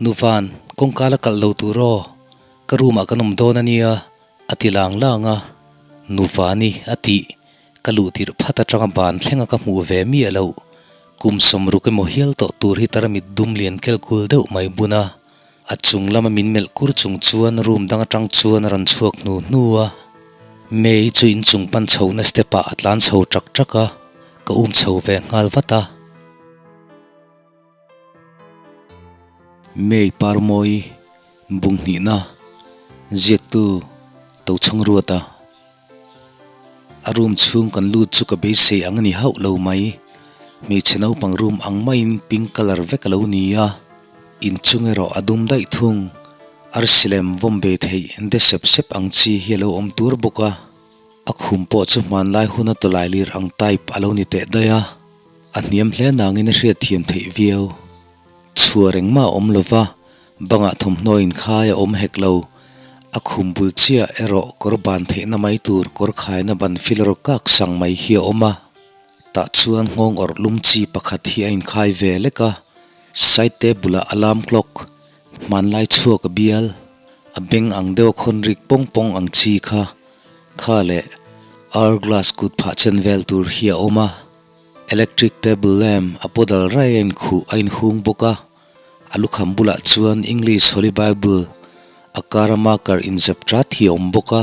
Nuvan, kawngka la kalh lo tur aw, ka room ah kan awm dawn a nia, a ti lang lang a. Nuvani a tih, ka luh tirh phat atanga ban thlenga ka hmuh ve miah loh. Kum sawmruk emaw hial tawh tur hi taramit dum lian kel kul deuh mai bun a. A chung lama min melh kur chung chuan room dang atang chuan a rawn chhuak hnu hnu a. May chu inchung pan chhohna step ah a tlan chho ṭak ṭak a, ka um chho ve nghal vat a. May Parmawi Bunghnihna Ziaktu Tochhawng Ruata A room chhung kan lut chu ka beisei ang a ni hauh lo mai. Hmeichhe naupang room ang maiin pink colour vek a lo ni a, inchung erawh a dum daih thung. Arsi lem vawm ve theih de sep sep ang chi hi a lo awm tur bawk a, a khum pawh chu hmanlai huna tawlai lir ang type a lo ni teh daih a, a hniam hle nangin a hriatthiam theih viau. Chhuar engmah a awm lo va, bangah thawmhnaw inkhai a awm hek lo. A khum bul chiah erawh kawr ban theihna mai tur kawr khaina ban fil rawk kak sang mai hi a awm a. Tah chuan nghawng awrh lum chi pakhat hi a inkhai ve lek a, side table ah alarm clock, hmanlai chhuak a bial, a beng ang deuh a khawn rik pawng pawng ang chi kha, kha leh hourglass kut phah chen vel tur hi a awm a. Electric table lamp a pawh dal rai a inkhuh a inhung bawk a, a lukham bulah chuan English Holy Bible a kara marker inzep tat hi a awm bawk a,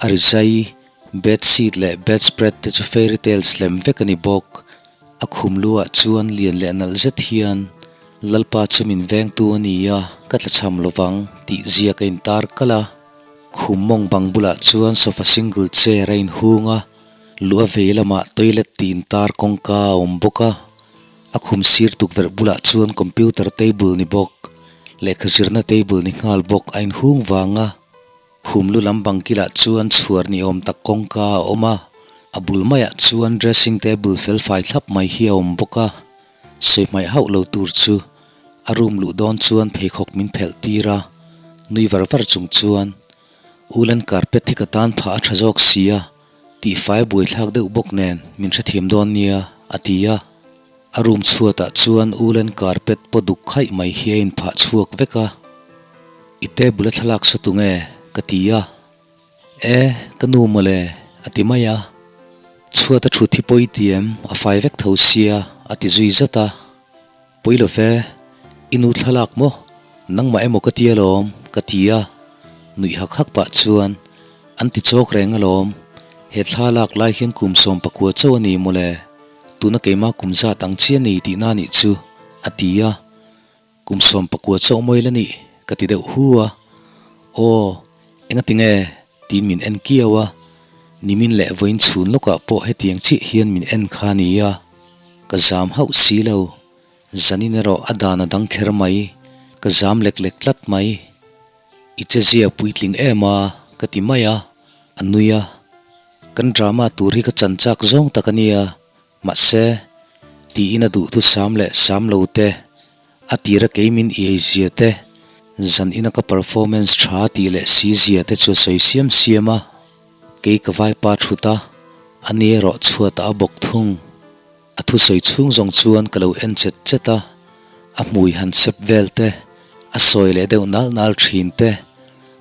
a rizai, bed sheet leh bed spread te chu fairy tales lem vek a ni bawk. A khum lu ah chuan lian leh nalh zet hian Lalpa chu min vengtu a ni a, ka tlachham lovang tih ziak a intar kalh a, khum mawng bang bulah chuan sofa single chair a inhung a, Luh a vei lamah toilet tih intar kawngka a awm bawk a, a khum sir tukverh bulah chuan computer table ni bawk, lehkha zirna table ni nghal bawk a inhung vang a, khum lu lam bang kilah chuan chhuar ni awm tak kawngka a awm a, a bul maiah chuan dressing table felfai thlap mai hi a awm bawk a, sawi hmaih hauh lo tur chu a room luh dawn chuan pheikhawk min phelh tir a, nui var var chung chuan Ulan carpet hi ka tan phah a tha zawk si a, tihfai buaithlak deuh bawk nen min hrethiam dawn nia, a ti a. A room chhuatah chuan ulen carpet paw duk khaih mai hi a inphah chhuak vek a. I table a thlalak sa tunge? ka ti a. E, ka nu mawle, a ti mai a. Chhuat a thut hi pawi ti em, a fai vek tho sia, a ti zui zat a. Pawi lo ve, i nu thlalak maw? Nangmah emaw ka ti alawm, ka ti a. Nuih hak hak pah chuan, An ti chawk reng alawm, he thlalak lai hian kum 19 chauh a ni mawle, tuna keimah kum zat ang chi a ni tihna a nih chu, a ti a. Kum 19 chauh mawi la nih, ka ti deuh hu a. Aw, engati nge? tiin min en kiau a. Nimin leh vawiin chhun lawkah pawh hetiang chiah hian min en kha a ni a. Ka zam hauh si lo. Zanin erawh a dan a dang kher mai. Ka zam lek lek tlat mai. I che zia puitling em a, ka ti mai a, a nui a. Kan drama tur hi ka chan chak zawng tak a nia, mahse, tiin a duhthu sam leh sam lo te, a tira kei min i ei zia te, zan ina ka performance tha tih leh si zia te chu a sawi siam siam a. Kei ka vaipa thut a, a ni erawh chhuatah a bawk thung. A thusawi chhung zawng chuan ka lo en chet chet a, a hmui han sep vel te, a sawi leh deuh nal nal thin te,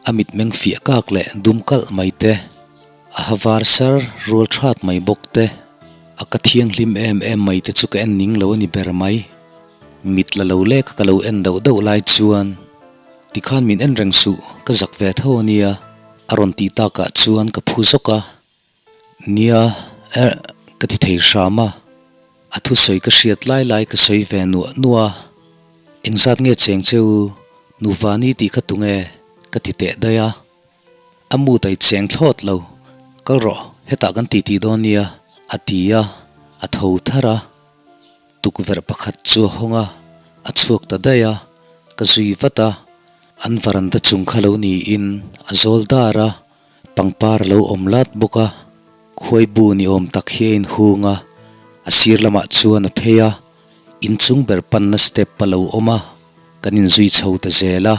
a mitmeng fiah kak leh dum kalh mai te, a ha var sar rual that mai bawk te, a ka thianghlim em em mai te chu ka en ning lo a ni ber mai. Mit la lo lek a ka lo en dauh dauh lai chuan tikhan min en reng suh, ka zak ve tho a nia, a rawn tih takah chuan ka phu zawk a. Nia, eh, ka ti thei hram a. A thusawi ka hriat lai lai ka sawi ve nuah nuah a. Engzat nge cheng che u, Nuvani tih kha tunge? ka ti teh daih a. A mut a i cheng thlawt lo, kal rawh, hetah kan titi dawn nia, a ti a, a tho thar a. Tukverh pakhat chu a hawng a, a chhuak ta daih a, ka zui vat a. An varanda chung kha lo niin a zawl dar a. Pangpar a lo awm lat bawk a, khuai bu ni awm tak hi a inhung a, a sir lamah chuan a phei a, inchung ber panna step a lo awm a, kan inzui chho ta zel a.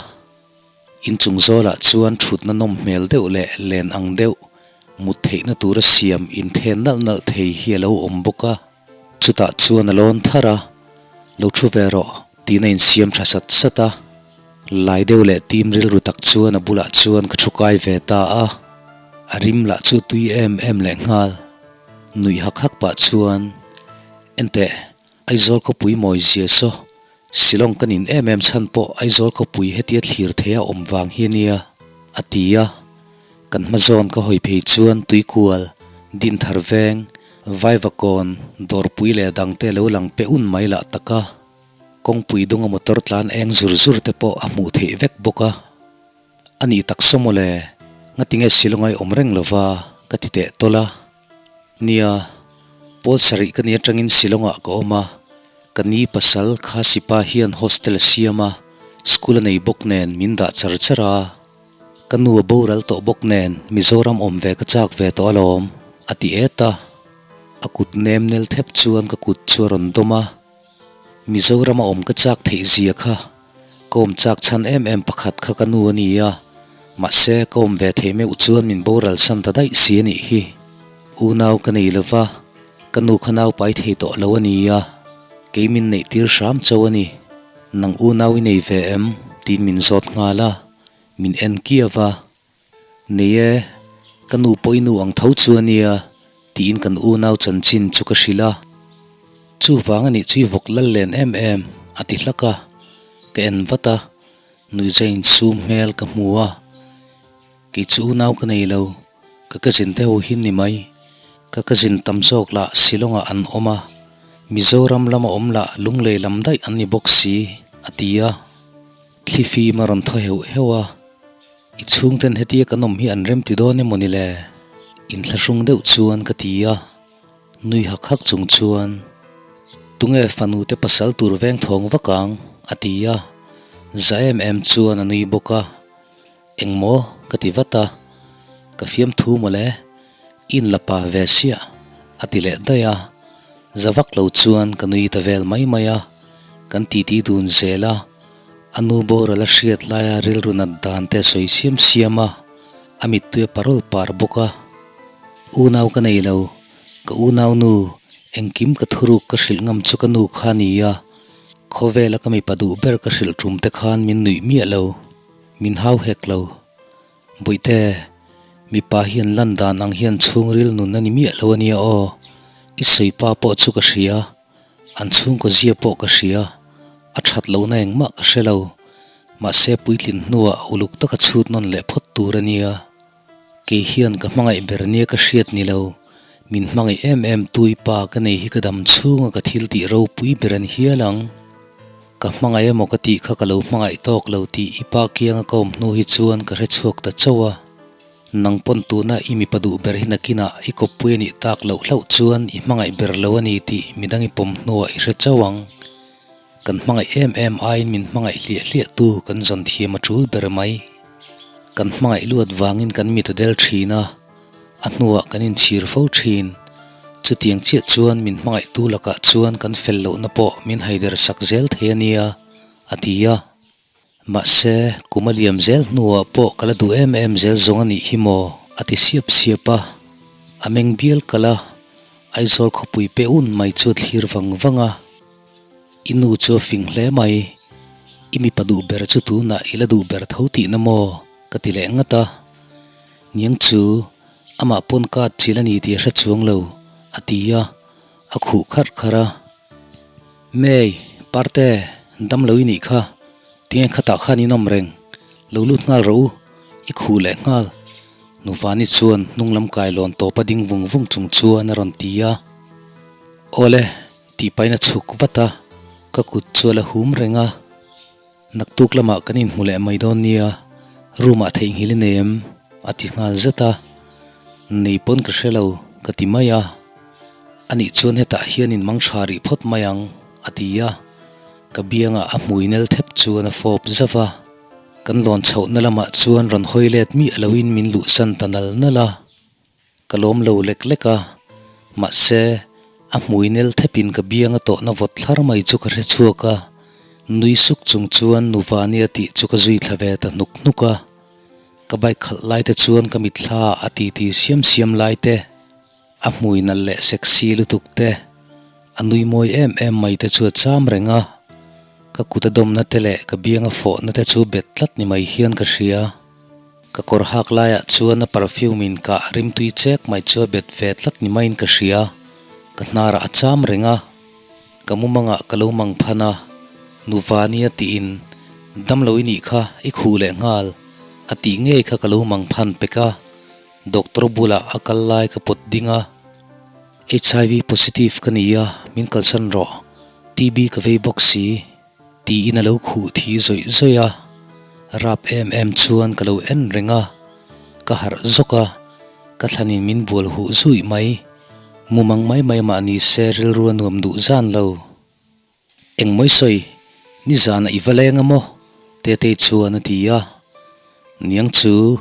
Inchung zawlah chuan thutna nawm hmel deuh leh len ang deuh, mut theihna tura siam inthen nalh nalh thei hi a lo awm bawk a, chutah chuan a lawn thar a, lo thu ve rawh tiin a insiam tha sat sat a. Lai deuh leh tim rilru tak chuan a bulah chuan ka thu kai ve ta a, a rim lah chu tui em em leh nghal. Nuih hak hak pah chuan, Enteh, Aizawl khawpui mawi zia saw, Shillong ka nin em em chhan pawh Aizawl khawpui hetia thlir theia awm vang hi a nia, a ti a. Kan hma zawn ka hawi phei chuan Tuikual, Dinthar Veng, Vaivakawn, Dawrpui leh dangte lo lang pe un mai lah tak a. Kawngpui dunga motor tlan eng zur zur te pawh a hmuh theih vek bawk a. A nih tak saw mawle, ngatinge Shillong-a i awm reng lova ka ti teh tawlh a. Nia, pawl sarih ka ni atangin Shillong-ah ka awm a, ka ni pasal Khasipa hian hostel a siam a, school a nei bawk nen min dah char char a. Ka nu a boral tawh bawk nen Mizoram awm ve ka chak ve tawh alawm, a ti et a. A kut nem nel thep chuan ka kut chu a rawn dawm a. Mizorama awm ka chak theih zia kha ka awm chak chhan em em pakhat kha ka nu a ni a, mahse ka awm ve theih meuh chuan min boral san ta daih si a nih hi. Unau ka nei lova, ka nu kha nau pai thei tawh lo a ni a, kei min neih tir hram chauh a ni. Nang unau i nei ve em? tiin min zawt nghal a, min en kiau a. Nei e, ka nu pawh i nu ang tho chu a nia, tiin kan unau chanchin chu ka hrilh a. Chuvang a nih chu i vawk lal len em em, a ti hlak a. Ka en vat a, nuihza insum hmel ka hmu a. Kei chu unau ka nei lo, ka cousin te ho hi ni mai. Ka cousin tam zawk lah Shillong ah an awm a, Mizoram lama awm lah Lunglei lam daih an ni bawk si, a ti a. Thlifim a rawn thaw heuh heuh a. I chhungten hetia kan awm hi an rem ti dawn emaw ni le? Inthlahrung deuh chuan ka ti a, nui hak hak chung chuan, Tunge fanu te pasal tur veng thawng vak ang? a ti a, za em em chuan a nui bawk a, Engmaw? ka ti vat a, Ka fiamthu mawle, i inla pa ve siah a ti leh daih a, za vak lo chuan ka nui ta vel mai mai a, kan titi dun zel a. A nu boral a hriat laia rilru nat dan te a sawi siam siam a, a mittui a parawl par bawk a. Unau ka nei lo, ka unau nu, engkim ka thuruk ka hrilh ngam chu ka nu kha a ni a, khawvela ka mipa duh ber ka hrilh tum te khan min nuih miah lo, min hau hek lo. Bawihte, mipa hian lan dan ang hian chhungril nun a ni miah lo a nia aw, i sawi pa pawh chu ka hria. An chhungkaw zia pawh ka hria, a that lohna engmah ka hre lo. Mahse puitlin hnuah uluk taka chhut nawn leh phawt tur a nia. Kei hian ka hmangaih ber nia ka hriat ni lo, min hmangaih em em tui pa ka nei hi ka dam chhunga ka thil tih ropui ber a ni hial ang. Ka hmangaih emaw ka tih kha ka lo hmangaih tawk lo tih i pa kianga ka awm hnu hi chuan ka hre chhuak ta chauh a. Nang pawn tuna i mipa duh ber hi nakinah i kawppui a nih tak loh hlauh chuan i hmangaih ber lo a ni tih midang i pawm hnuah i hre chauh ang. Kan hmangaih em em aiin min hmangaih hliah hliah tu kan zawn thiam a tul ber mai. Kan hmangaih luat vangin kan mit a del thin a, a hnuah kan inchhir fo thin. Chutiang chiah chuan min hmangaihtu lakah chuan kan fel lohna pawh min haider sak zel thei a nia, a ti a. Mahse, kum a liam zel hnuah pawh ka la duh em em zel zawng a nih hi maw? a ti siap siap a. A meng bial kalh a, Aizawl khawpui pe un mai chu a thlir vang vang a. I nu chu a fing hle mai, i mipa duh ber chu tunah i la duh ber tho tihna maw? ka ti leh ngat a. Niang chu, amah pawn card chil a ni tih a hre chuang lo, a ti a, a khuh kharh kharh a. May, Parte, dam lo i nih kha, tinge khatah khan in awm reng, lo lut nghal rawh u, i khuh leh nghal. Nuvani chuan hnung lam kai lawn tawp a ding vung vung chung chuan a rawn ti a. Awle, tih pahin a chhuk vat a, ka kut chu a la hum reng a. Naktuk lamah kan inhmu leh mai dawn nia, room ah theihnghilh i nei em? a ti nghal zet a, Nei pawn ka hre lo, ka ti mai a. Anih chuan hetah hian in mang tha rih phawt mai ang, a ti a. Ka biangah a hmui nel thep chuan a fawp zauh a. Kan lawn chhohna lamah chuan rawn hawi let miah loin min luhsan ta nal nal a. Ka lawm lo lek lek a, mahse, a hmui nel thepin ka biang a tawhna vawt thlar mai chu ka hre chhuak a, nui suk chung chuan Nuvania tih chu ka zui thla ve ta hnuk hnuk a. Ka bike khalh lai te chuan ka mitthla a titi siam siam lai te, a hmui nalh leh sexy lutuk te, a nui mawi em em mai te chu a cham reng a. Ka kut a dawmna te leh ka biang a fawhna te chu bet tlat ni mai hian ka hria. Ka kawr hak laiah chuan a perfume in kah rimtui chek mai chu a bet ve tlat ni maiin ka hria. Ka hnarah a cham reng a. Ka mumangah ka lo mang phan a, Nuvania tiin damlo i nih kha i khuh leh nghal a tih ngei kha ka lo mang phan pek a. Doctor bulah a kal lai ka pawt ding a. HIV positive ka ni a, min kalsan rawh, TB ka vei bawk si, tiin a lo khuh thi zawih zawih a, rap em em chuan ka lo en reng a, ka harh zawk a, ka thlanin min bual huh zuih mai, mumang mai mai mah ni se rilru a nuam duh zan lo. Engmawi sawi, nizanah i va leng a maw? Tetei chuan a ti a. Niang chu,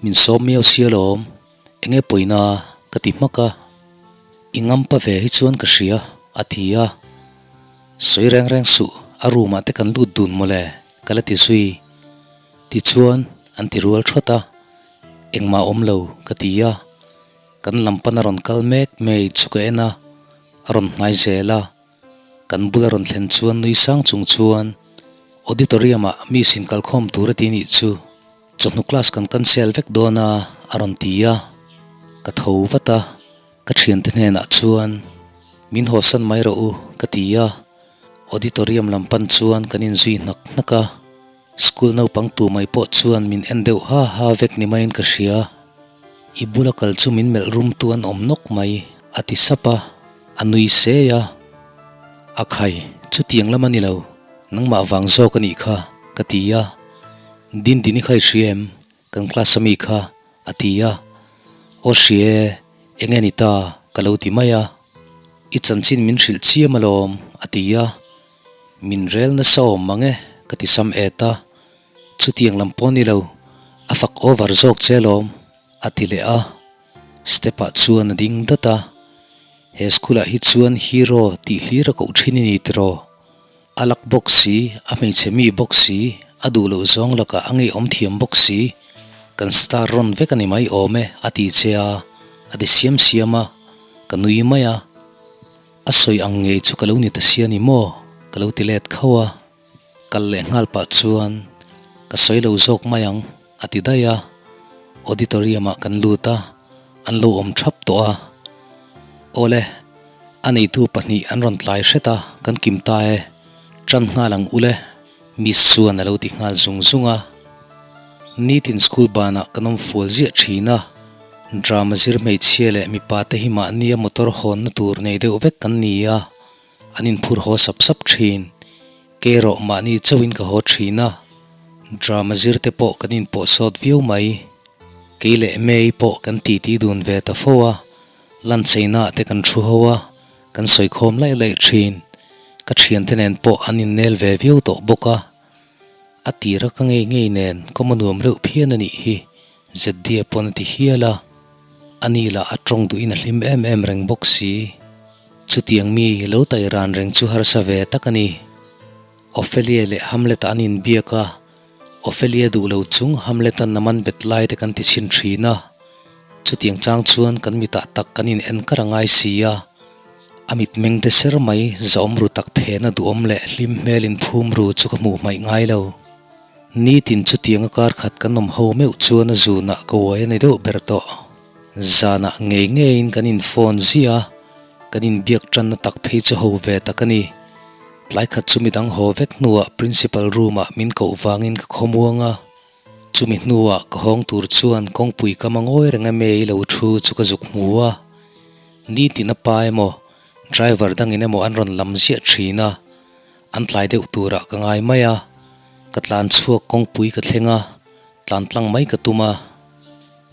min sawm miau si alawm, enge pawina ka ti hmak a. I ngampa ve hi chuan ka hria, a ti a. Sawi reng reng suh, a room ah te kan lut dun mawle, ka la ti zui. Tichuan, an ti rual thawt a. Engmah awm lo, ka ti a. Kan lam pan a rawn kal mek mai chu ka en a, a rawn hnai zel a. Kan bula rawn thlen chuan nui sang chung chuan auditorium ah mi sin kalkhawm tur a ti nih chu chawhnu class kan cancel vek dawn a a rawn ti a, ka tho vat a, ka thiante hnenah chuan min hawsan mai rawh u ka ti a, auditorium lam pan chuan kan inzui hnak hnak a, school naupang tu mai pawh chuan min en deuh ha ha vek ni maiin ka hria. I bula kal chu min melh rum tu an awm nawk mai, a ti sap a, a nui sei a. A khai, chutiang lam a ni lo, nangmah vang zawk a nih kha, ka ti a. Dindini kha i hria em? Kan class a mi kha, a ti a. Aw hria e, eng nge ni ta? ka lo ti mai a. I chanchin min hrilh chiam alawm, a ti a. Min rel nasa awm mang e, ka ti sam et a. Chutiang lam pawh ni lo, a fak over zawk che alawm, a ti leh a. Step ah chuan a ding dat a, He school ah hi chuan hero tih hlir a koh thin i ni tiraw? A lak bawk si, a hmeichhe mi bawk si, a duh loh zawng lakah a ngeiawm thiam bawk si, kan star rawn vek a ni mai awm e, a ti che a, a ti siam siam a, ka nui mai a. A sawi ang ngei chu ka lo ni ta sia ni maw? Ka lo ti let khauh a. Kal leh nghal pah chuan ka sawi lo zawk mai ang a ti daih a, auditorium ah kan lut a, an lo awm thap tawh a. Awle, a neitu pahnih an rawn tlai hret a, kan kim ta e, tan nghal ang ule, Miss chuan a lo ti nghal zung zung a. Nitin school banah kan awm fual ziah thin a, drama zir hmeichhia leh mipa te hi mahnia motor hawnna tur nei deuh vek kan ni a, An inphur haw sap sap thin. Kei erawh mahni chauhin ka haw thin a, drama zir te pawh kan inpawh sawt viau mai. Kei leh May pawh kan titi dun ve ta fo a, lunch eina te kan thu ho a, kan sawikhawm laih laih thin. Ka thiante nen pawh an innel ve viau tawh bawk a. A tira ka ngei ngei nen kawm a nuam reuh phian a nih hi, Zeddia pawn a ti hial a. Ani lah a tawng duhin a hlim em em reng bawk si. Chutiang mi lo tai ran reng chu harsa ve tak a ni. Ophelia leh Hamlet-a an inbiak a, Ophelia duh lo chung Hamlet-a'n a man bet lai te kan ti chhin thin a. Chutiang chang chuan kan mitah tak kan in en kar a ngai si a. A mitmeng te ser mai zawm ru tak phena duhawm leh hlim hmel in phum ru chu ka hmuh hmaih ngai lo. Nitin chutiang a kar khat kan awm ho meuh chuan a zunah ka uai a ni deuh ber tawh. Zanah ngei ngeiin kan in phone ziah a, kan inbiak tanna tak phei chu ho ve tak a ni. Tlai khat chu midang haw vek hnuah principal room ah min koh vangin ka khawmuang a. Chumi hnuah ka hawng tur chuan kawngpui ka mangawi reng a mei lo thu chu ka zuk hmu a. Nitin a pa emaw, driver dangin emaw an rawn lam ziah thin a, an tlai deuh turah ka ngai mai a. Ka tlan chhuak kawngpui ka thleng a, tlan tlang mai ka tum a.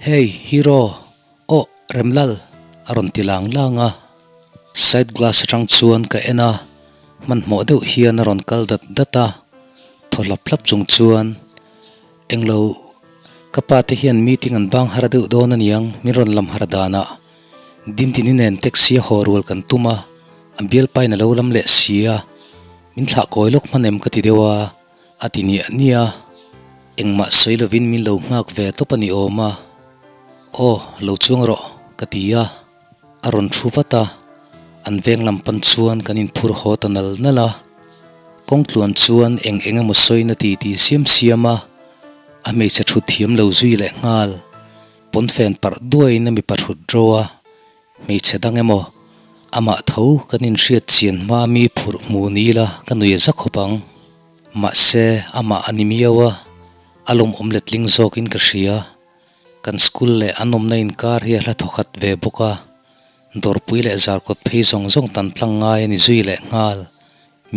Hey, hero! Aw, Remlal! a rawn ti lang lang a. Side glass atang chuan ka en a, hmanhmawh deuh hian a rawn kal dat dat a. Thaw hlap hlap chung chuan, Englo, ka pa te hian meeting an bang har deuh dawn aniang min rawn lam har danah. Dintini nen taxi a haw rual kan tum a, a bialpain a lo lam leh si a, min thlah kawi lawk hman em ka ti deuh a, a ti niah niah a. Engmah sawi lovin min lo nghak ve tawp a ni awm a, Aw, lo chuang rawh, ka ti a, a rawn thu vat a, an veng lam pan chuan kan inphur haw ta nal nal a. Kawngtluan chuan eng eng emaw sawina ti ti siam siam a, a hmeichhe thut thiam lo zui leh nghal. Pawnfen parh duaiin a mipa thut ro a, hmeichhe dang emaw amah tho kan inhriat chian hma mi phurh hmu ni ila ka nui a za khawp ang. Mahse amah a ni miau a, a lawmawm letling zawkin ka hria. Kan school leh an awmna inkar hi a hla thawkhat ve bawk a, dawrpui leh zarkawt phei zawng zawng tan tlang ngai a ni zui leh nghal.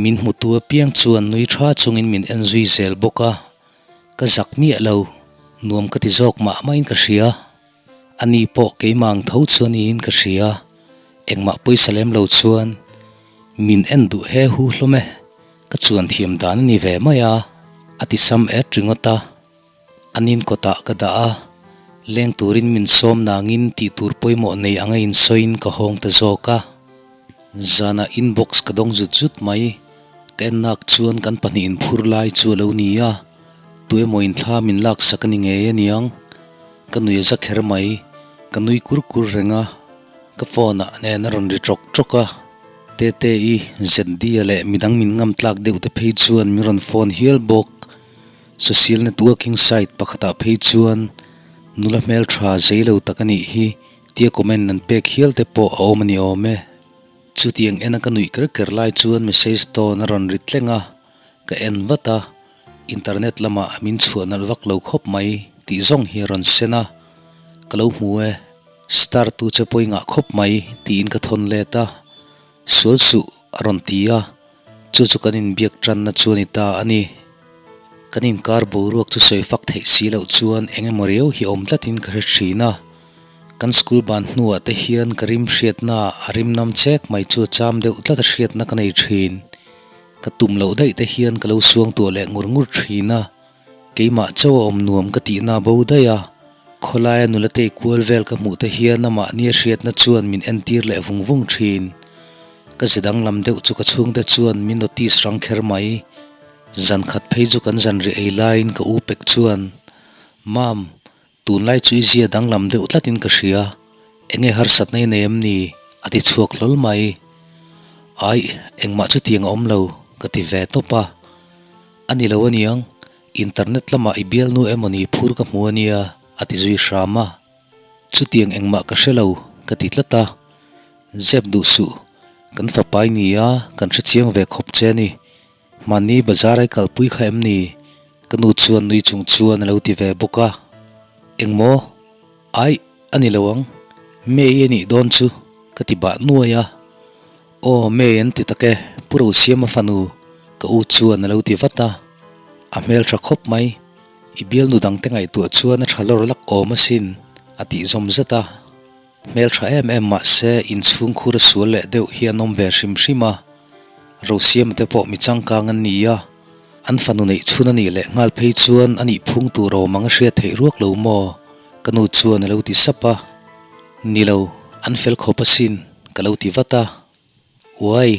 Min hmutu apiang chuan nui tha chungin min en zui zel bawk a, ka zak miah lo, nuam ka ti zawk mah mahin ka hria. Ani pawh keimah ang tho chu a niin ka hria, engmah pawisa lem lo chuan min en duh he hu hlawm e, ka chuan thiam dan a ni ve mai a, a ti sam et ringawt a. An in kawtah ka dah a, leng turin min sawm nangin tih tur pawimawh nei anga insawiin ka hawng ta zawk a. Zanah inbox ka dawng zut zut mai, ka en nak chuan kan pahnih inphur lai chu a lo ni a, tuemaw in thla min laksak a ni ngei aniang. Ka nui a za kher mai, ka nui kur kur reng a, ka phone ah nen a rawn ri tawk tawk a. Tete-i, ZD-a leh midang min ngam tlak deuh te phei chuan min rawn phone hial bawk. Social networking site pakhatah phei chuan nula hmeltha zei lo tak a nih hi tia comment an pek hial te pawh a awm a ni awm e. Chutiang ena ka nuih ker ker lai chuan message tone a rawn ri tleng a, ka en vat a, internet lamah min chhuah nalh vak lo khawp mai tih zawng hi a rawn sen a, ka lo hmu e, star tu che pawh i ngah khawp mai tiin ka thawn let a, sual suh a rawn ti a. Chu chu kan inbiak tanna chu a ni ta a ni. Kan inkar boruak chu sawi fak theih si loh chuan eng emaw riau hi awm tlatin ka hre thin a. Kan school ban hnuah te hian ka rim hriatna a rim nam chek mai chu a cham deuh tlat a hriatna ka nei thin. Ka tum loh daih te hian ka lo suang tuah leh ngur ngur thin a. Keimah chauh a awm nuam ka tihna bo daih a. Khawlaia nula tei kual vel ka hmuh te hian amahni a hriatna chuan min entir leh vung vung thin. Ka ze danglam deuh chu ka chhungte chuan min notice rang kher mai. Zan khat phei chu kan zanriah ei laiin ka u pek chuan, Mam, tunlai chu i zia danglam deuh tlatin ka hria, enge harsatna i nei em ni? a ti chhuak hlawl mai. Aih, engmah chutiang a awm lo, ka ti ve tawp a. A ni lo aniang, internet lamah i bialnu emawni phur ka hmu ania, a ti zui hram a. Chutiang engmah ka hre lo, ka ti tlat a. Zep duh suh, kan fapa i ni a, kan hre chiang ve khawp che a ni. Mahni bazar ai kalpui kha em ni? Ka nu chuan nui chung chuan a lo ti ve bawk a. Engmaw? Aih, a ni lo ang. May a nih dawn chu, ka ti bah nuai a. Aw, May an ti tak e, Pu Rosiama fanu, ka u chuan a lo ti vat a. A hmeltha khawp mai. I bialnu dangte ngaihtuah chuan a tha lawr lak awm asin, a tih zawm zat a. Hmeltha em em mah se inchhung khur a sual leh deuh hi an awm ve hrim hrim a. Rosiama te pawh mi changkang an ni a, an fanu neih chhun a nih leh nghal phei chuan a nih phung tur awm ang a hriat theih ruak lo maw? Ka nu chuan a lo ti sap a. Ni lo, an fel khawp asin, ka lo ti vat a. Uai,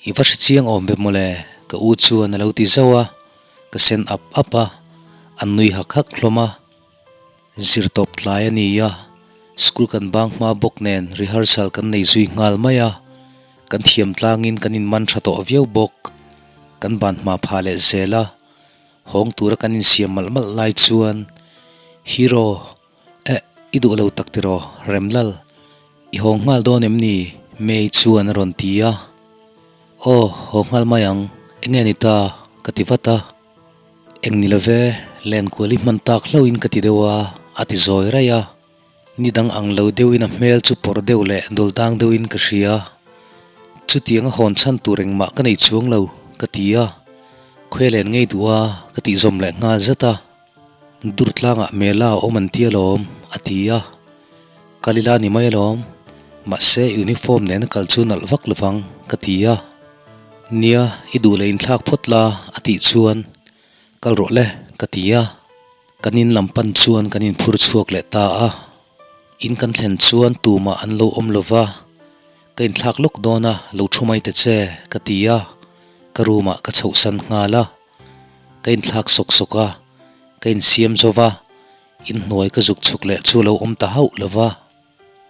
i va hre chiang awm ve mawle, ka u chuan a lo ti zauh a, ka sen ap ap a, an nui hak hak hlawm a. Zir tawp tlai a ni a, school kan bang hma bawk nen rehearsal kan nei zui nghal mai a, kan thiam tlangin kan inman tha tawh viau bawk. Kan ban hma phah leh zel a, hawng tura kan insiam malh malh lai chuan Hero, Eh, i duh lo tak tiraw, Remlal? I haw nghal dawn em ni? May chuan a rawn ti a. Aw, haw nghal mai ang, eng nge ni ta? ka ti vat a. Eng ni love, lenkual i hman tak hlauhin ka ti deuh a, a ti zawi raih a. Ni dang ang lo deuhin a hmel chu pawrh deuh leh dawldang deuhin ka hria. Chutiang a hawn chhan tur engmah ka nei chuang lo, ka ti a. Khawi len ngei duh a, ka tih zawm leh nghal zat a. Durtlangah Mela a awm an ti alawm, a ti a. Kal ila ni mai alawm, mahse uniform nena kal chu nalh vak lovang, ka ti a. Nia, i duh leh inthlak phawt la, a tih chuan, Kal rawh le, ka ti a. Kan in lam pan chuan kan inphur chhuak leh ta a. In kan thlen chuan tumah an lo awm lova, ka inthlak lawk dawn a, lo thu mai ta che, ka ti a. Ka room ah ka chhohsan nghal a. Ka inthlak sawk sawk a, ka insiam zo va, inhnuai ka zuk chhuk leh chu lo awm ta hauh lo va.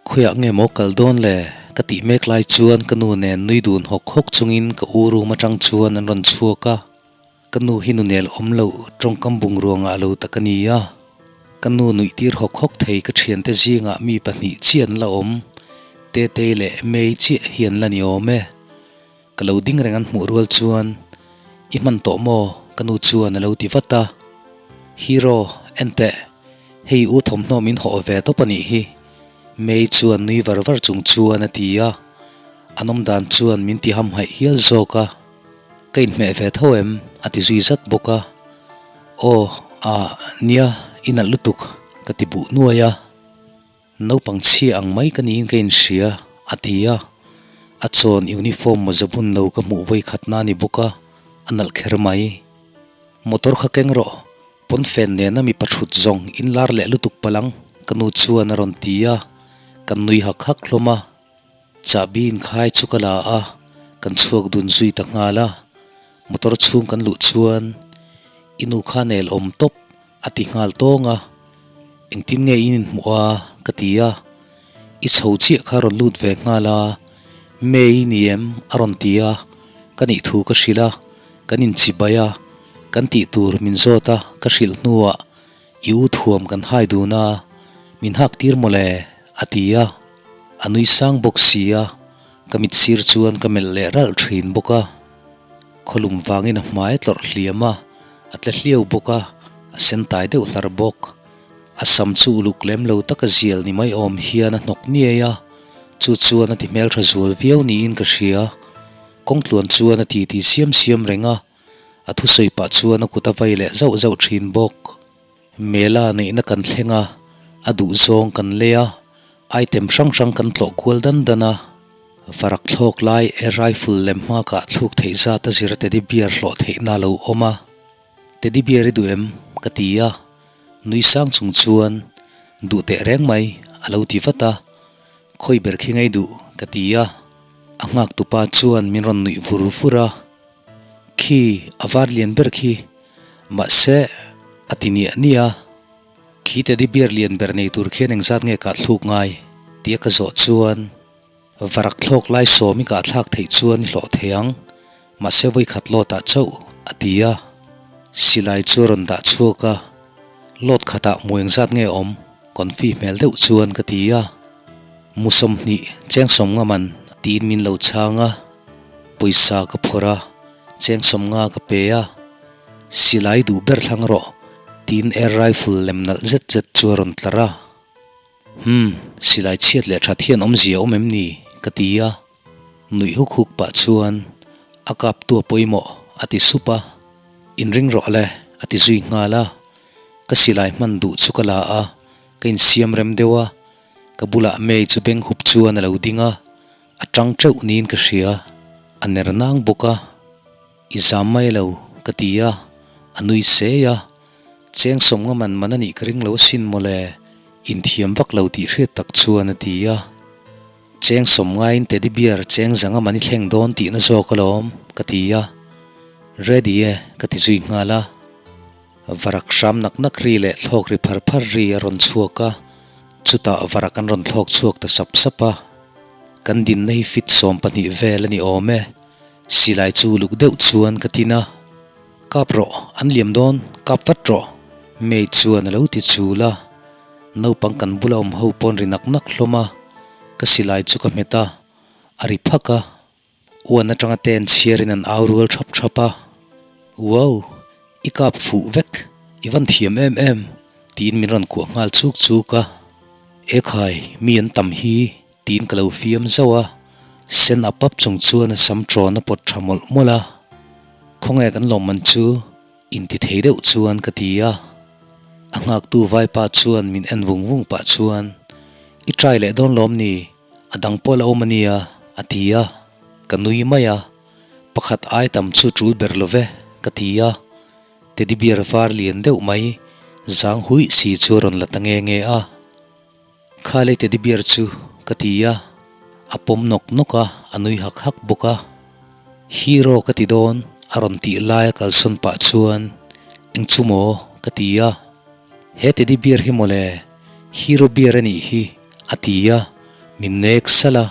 Khawiah nge maw kal dawn le? ka tih mek lai chuan ka nu nen nui dun hawk hawk chungin ka u room atang chuan an rawn chhuak a. Ka nu hi nunel awm loh tawngkam bungrua ngah lo tak a ni a. Ka nu nuih tir hawk hawk thei ka thiante zingah mi pahnih chiah an la awm, Tetei leh May chiah hi an la ni awm e. Ka lo ding reng an hmuh rual chuan, I hman tawh maw? ka nu chuan a lo ti vat a. Hero, enteh, hei u thawmhnaw min hawh ve tawp a nih hi, May chuan nui var var chung chuan a ti a. An awm dan chuan min ti hamhaih hial zawk a. Ka inhmeh ve tho em? a ti zui zat bawk a. Aw, ah, nia, i nalh lutuk, ka ti buh nuai a. Naupang chhia ang mai ka niin ka inhria, a ti a. A chawn uniform mawza bun lo ka hmuh vawi khatna a ni bawk a, a nalh kher mai. Motor kha keng rawh, pawnfen nena mipa thut zawng inlar leh lutuk palang, ka nu chuan a rawn ti a, kan nui hak hak hlawm a. Chahbi inkhai chu ka la a, kan chhuak dun zui ta nghal a. Motor chhung kan luh chuan i nu kha nel awm tawp a ti nghal tawng a, Engtin nge in inhmuh a? ka ti a, I chho chiah kha rawn lut ve nghal a, May i ni em? a rawn ti a, ka nih thu ka hrilh a, kan inchibai a, kan tih tur min zawt a ka hrilh hnuah i u thuam kan hai dun a, min hak tir mawle a ti a, a nui sang bawk si a, ka mit sir chuan ka melh leh ralh thin bawk a. Khawlum vangin a hmai a tlawrh hliam a, a tle hliau bawk a, a sen tai deuh hlar bawk. A sam chu uluk lem lo taka zial ni mai awm hian a hnawk niai a, chu chuan a ti hmeltha zual viau niin ka hria. Kawngtluan chuan a titi siam siam reng a, a thusawi pah chuan a kut a vai leh zauh zauh thin bawk. Mela neihna kan thleng a, a duh zawng kan lei a, item hrang hrang kan tlawh kual dan dan a. Varak thlawk lai air rifle lem hma kah thluk theih zat a zir teddy bear hlawh theihna a lo awm a. Teddy bear i duh em? ka ti a, nui sang chung chuan duh teh reng mai a lo ti vat a, khawi ber khi ngei duh ka ti a, a nghak tupa chuan min rawn nuih vur vur a. Khi, a var lian ber khi. Mahse, a ti niah niah a. Khi teddy bear lian ber nei tur khian engzat nge kah thluk ngai? tia ka zawh chuan, Varak thlawk lai sawm i kah thlak theih chuan i hlawh thei ang, mahse vawikhat lawtah chauh, a ti a. Silai chu a rawn dah chhuak a, Lawt khatah hmu engzat nge awm? Confi hmel deuh chuan ka ti a. Mu 20, cheng sawmnga man, tiin min lo chhang a. Pawisa ka phawrh a, cheng 50 ka pe a, silai duh ber thlang rawh, tiin air rifle lem nalh zet zet chu a rawn tlar a. Humm, silai chhiat leh that hian awmzia awm em ni? ka ti a. Nuih huk huk pah chuan a kap tu a pawimawh a ti sup a, Inring rawh le a ti zui nghal a. Ka silai hman duh chu ka la a, ka insiam rem deuh a, ka bulah May chu beng hup chuan a lo ding a. A tang teuh niin ka hria, a ner nang bawk a, I zam mai lo, ka ti a, a nui sei a, Cheng sawmnga man man a nih ka ring lo asin mawle, inthiam vak lo tih hriat tak chuan a ti a, Cheng sawmngain teddy bear cheng zanga man i thleng dawn tihna zawk alawm, ka ti a, Ready e, ka ti zui nghal a. Varak hram nak nak ri leh thlawk ri phar phar ri a rawn chhuak a, chutah varak an rawn thlawk chhuak ta sap sap a. Kan dinna hi fit 12 vel a ni awm e, silai chu uluk deuh chuan ka tin a. Kap rawh, an liam dawn, kap vat rawh, May chuan a lo ti chul a. Naupang kan bula awm ho pawn ri nak nak hlawm a, ka silai chu ka hmet a, a ri phak a. Uan atanga ten chhiarin an au rual thap thap a, Wow! I kap fuh vek, i van thiam em em! tiin min rawn kuah nghal chuk chuk a. Ekhai, mi an tam hi! tiin ka lo fiam zauh a, sen ap ap chung chuan a sam ṭawn a pawt ṭha mawlh mawlh a. Khawnge kan lawmman chu? Inti thei deuh chuan ka ti a. A nghaktu vaipa chuan min en vung vung pah chuan, I try leh dawn lawm ni? A dang pawh la awm a nia, a ti a. Ka nui mai a, Pakhat ai tam chu tul ber lo ve, ka ti a. Teddy bear var lian deuh mai, zang huih si chu a rawn la ta nge nge a. Kha lei teddy bear chu, ka ti a. A pawm nawk nawk a, a nui hak hak bawk a. Hero ka ti dawn, a rawn tih laia kalsawn pah chuan, Eng chu maw? ka ti a. He teddy bear hi mawle, hero bear a nih hi, a ti a, min nek salh a,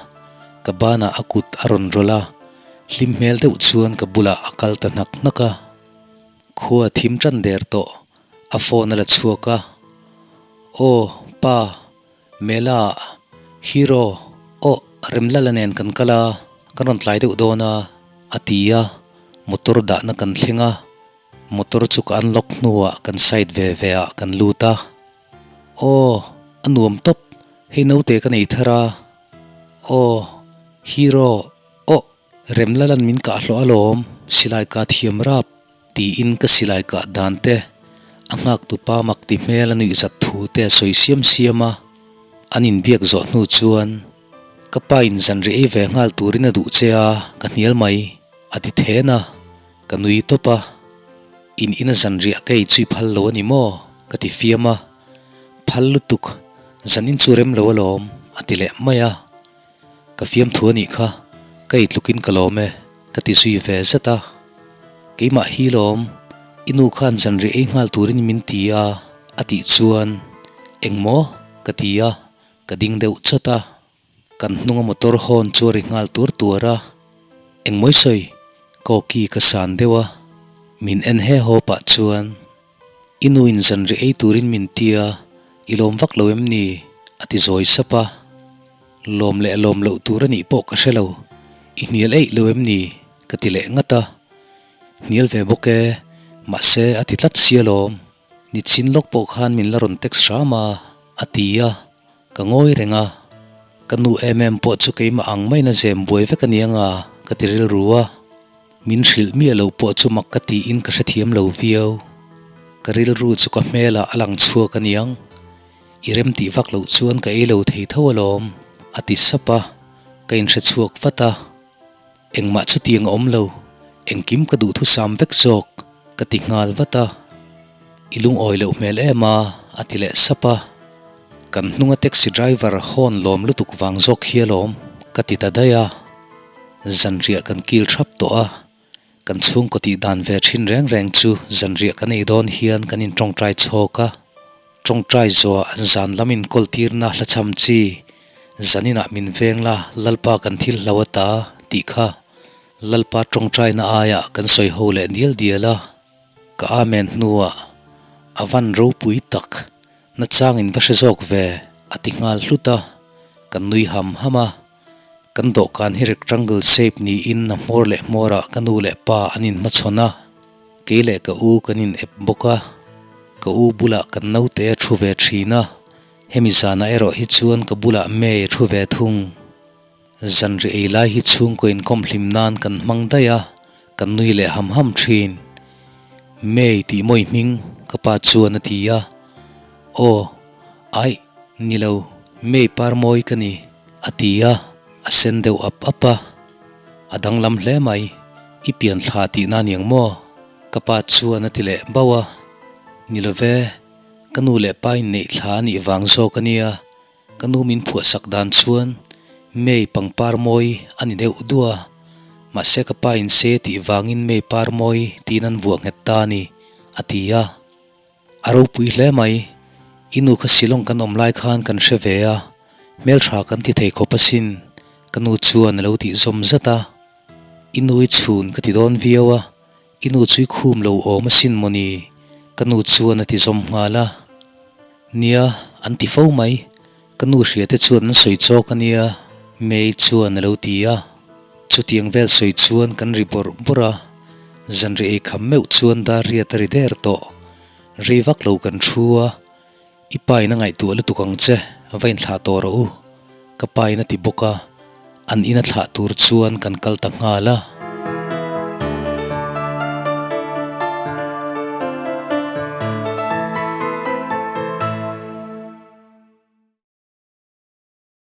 ka banah a kut a rawn rawlh a, hlim hmel deuh chuan ka bulah a kal ta hnak hnak a. Khua thim tan der tawh, a phone a la chhuak a. Aw, pa, Mela, Hero, aw, Remlala nen kan kal a, kan rawn tlai deuh dawn a, a ti a, motor dahna kan thleng a, motor chu ka unlock hnuah kan side ve ve ah kan lut a. Aw, a nuam tawp, hei naute ka nei thar a. Aw, Hero, aw, Remlala'n min kah hlawh alawm, silai ka thiam rap. Tiin ka silai kah dan te, a nghak tupa mak ti hmel a nuih zat thu te a sawi siam siam a. An inbiak zawh hnu chuan, Ka pa in zanri ei ve nghal turin a duh che a, ka hnial mai, a ti then a, ka nui tawp a. In ina zanriah ka ei chu i phal lo a ni maw? ka ti fiam a. Phal lutuk, zan in chu rem lo alawm, a ti leh mai a. Ka fiamthu a nih kha, ka ei tlukin ka lawm e, ka ti zui ve zet a. Keimah hi lawm, i nu khan zanriah ei nghal turin min ti a, a tih chuan, Engmaw? ka ti a, ka ding deuh chawt a. Kan hnunga motor hawn chu a ri nghal tuar tuar a. Engmawi sawi? Ka awki ka san deuh a, min en he haw pah chuan, I nu in zanriah ei turin min ti a, i lawm vak lo em ni? a ti zawi sap a. Lawm leh lawm loh tur a nih pawh ka hre lo, i hnial eih lo em ni? ka ti leh ngat a. Hnial ve bawk e, mahse a ti tlat sia lawm. Nichin lawk pawh khan min la rawn text hram a, a ti a, ka ngawi reng a. Ka nu em em pawh chu keimah ang maiin a zem buai vek a ni anga ka ti rilru a. Min hrilh miah lo pawh chu mak ka tiin ka hrethiam lo viau. Ka rilru chu ka hmelah a lang chhuak a niang. I rem tih vak loh chuan ka ei lo thei tho alawm, a ti sap a, ka inhre chhuak vat a. Engmah chutiang a awm lo, engkim ka duhthusam vek zawk, ka ti nghal vat a. I lungawi loh hmel em a, a ti leh sap a. Kan hnunga taxi driver hawn lawm lutuk vang zawk hi alawm, ka ti ta daih a. Zanriah kan kil thap tawh a, kan chhungkaw tih dan ve thin reng reng chu zanriah kan ei dawn hian kan in tawngtai chhawk a. Tawngtai zawhah zan lam in kawl tirna hla cham chi, Zaninah min veng la, Lalpa kan thil hlo a ta, tih kha Lalpa tawngtaina aiah kan sawi ho leh dial dial a. Ka amen hnuah a van ropui tak, nachang in va hre zawk ve, a ti nghal hlut a, kan nui ham ham a. Kan dawhkan hi rectangle shape niin a hmawr leh hmawrah ka nu leh pa an inhmachhawn a, kei leh ka u kan in ep bawk a, ka u bulah kan naute a thu ve thin a, hemi zanah erawh hi chuan ka bulah May a thu ve thung. Zanri ei lai hi chhungkaw inkawm hlim nan kan hmang daih a, kan nui leh ham ham thin. May tih mawi hming ka pa chuan a ti a, Aw, aih, ni lo, May par mawi ka ni, a ti a, a sen deuh ap ap a. A danglam hle mai, i pian thla tihna aniang maw? Ka pa chuan a ti leh bauh a, Ni lo ve, ka nu leh pa inneih thla a nih vang zawk a nia, Ka nu min phuahsak dan chuan May pangpar mawi a ni deuh duah a, mahse ka pa in se tih vangin May par mawi tiin an vuah nghet ta a ni, a ti a. A ropui hle mai, i nu kha Shillong kan awm lai khan kan hre ve a, hmeltha kan ti thei khawp asin, ka nu chuan a lo tih zawm zat a. I nu i chhun ka ti dawn viau a, I nu chu i khum lo awm asin mawni? Ka nu chuan a ti zawm nghal a. Nia, an ti fo mai. Ka nu hria te chuan an sawi chawk a nia, May chuan a lo ti a. Chutiang vel sawi chuan kan ri bawrh bawrh a. Zanri ei kham meuh chuan dar riat a ri der tawh. Rei vak lo kan thu a. I pa in a ngaihtuah lutuk ang che, va inthlah tawh rawh u, ka pa in a ti bawk a, an ina thlah tur chuan kan kal ta nghal a.